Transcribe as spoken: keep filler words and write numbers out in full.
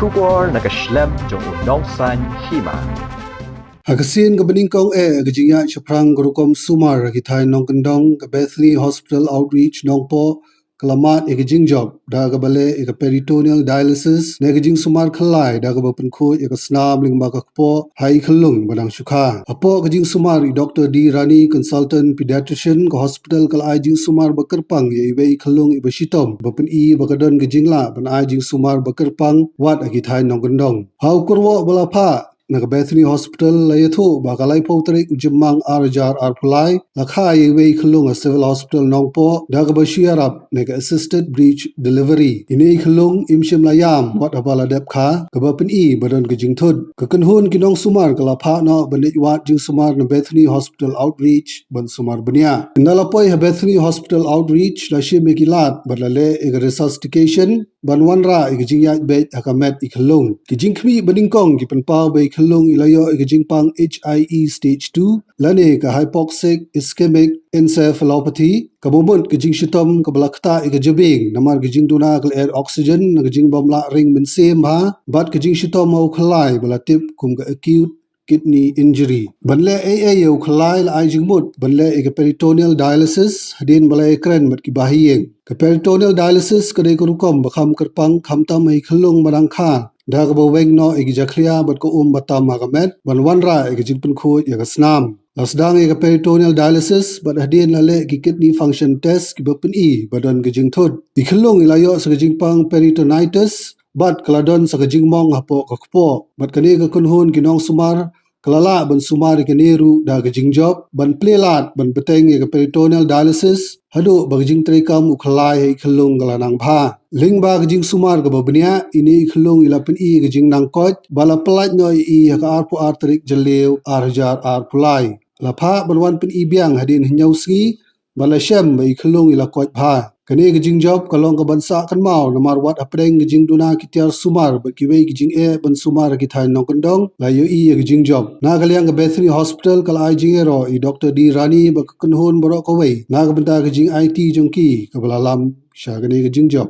Khubor na ka shlem jong u nongsan hima. Ha ka sien kaba nyngkong eh, ka jingïaid shaphrang ka rukom sumar ha ki thaiñ nongkyndong ka Bethany Hospital Outreach Nongpoh ka la mad ïa ka jingjop da kaba leh ïa ka peritoneal dialysis ne ka jingsumar khyllai da kaba pynkhuid ïa ka snam lyngba ka kpoh ha i khyllung ba dang shu kha. Hapoh ka jingsumar, i Doktor D Rani, consultant pediatrician ka hospital, ka la ai jingsumar ba kyrpang ïa iwei i khyllung iba shitom ba pyni ba ka don ka jinglah ban ai jingsumar ba kyrpang wat ha ki thaiñ nongkyndong. Ha u kyrwoh ba la phah na ka Bethany Hospital, la ïathuh ba ka laiphew tarik u Jymmang ar hajar arphew lai la kha ïa iwei i khyllung ha Civil Hospital Nongpoh da kaba shu ïarap ne ka assisted breech delivery. Ine i khyllung im shym la ïam wat haba la dep kha, kaba pyni ba don ka jingthut. Ka kynhun ki nongsumar ka la phah noh ban leit wad jingsumar na Bethany Hospital Outreach ban sumar bniah. Ynda la poi ha Bethany Hospital Outreach, la shim ïa ki lad bad la leh ïa ka resuscitation ban wanrah ïa ka jingïaid beit ha ka met i khyllung. Ki jingkhmih ba nyngkong ki pynpaw ba i khyllung i la ïoh ïa ka jingpang H I E stage two lane ka hypoxic ischemic encephalopathy, kaba mut ka jingshitom kaba la ktah ïa ka jabieng namar ka jingduna ka lyer oxygen na ka jingbym lah ring mynsiem bha, bad ka jingshitom ha u khyllai ba la tip kum ka acute kidney injury. Ban leh ei ei ïa u khyllai, la ai jingmut ban leh ïa ka peritoneal dialysis hadien ba la ïakren bad ki bahaïing. Ka peritoneal dialysis ka dei ka rukom ba kham kyrpang khamtam ha i khyllung ba dang kha, da kaba weng noh ïa ki jakhlia bad ka um ba tam ha ka met ban wanrah ïa ka jingpynkhuid ïa ka snam. La sdang ïa ka peritoneal dialysis bad hadien la leh ki kidney function test kiba pyni ba don ka jingthut. I khyllung i la ïoh sa ka jingpang peritonitis bad ka la don sa ka jingmong hapoh ka kpoh. Bad kane ka kynhun ki nongsumar ka la lah ban sumar ïa kane ruh da ka jingjop ban plie lad ban bteng ïa ka peritoneal dialysis haduh ba ka jingtreikam u khyllai ha i khyllung ka la nang bha. Lyngba ka jingsumar kaba bniah, ine i khyllung i la pyni ïa ka jingnang koit ba la pyllait noh ïa i ha ka arphew ar tarik Jylliew ar hajar arphew lai. La phah ban wan pyni biang hadien hynñiew sngi bad la shem ba i khyllung i la koit bha. Kane ka jingjop ka long kaban sah kynmaw namar wat hapdeng ka jingduna ki tiar sumar bad kiwei ki jingeh ban sumar ha ki thaiñ nongkyndong, la ïohi ïa ka jingjop. Na ka liang ka Bethany Hospital ka la ai jingïaroh i Doktor D Rani bad ka kynhun baroh kawei na ka bynta ka jingaiti jong ki kaba la lam sha kane ka jingjop.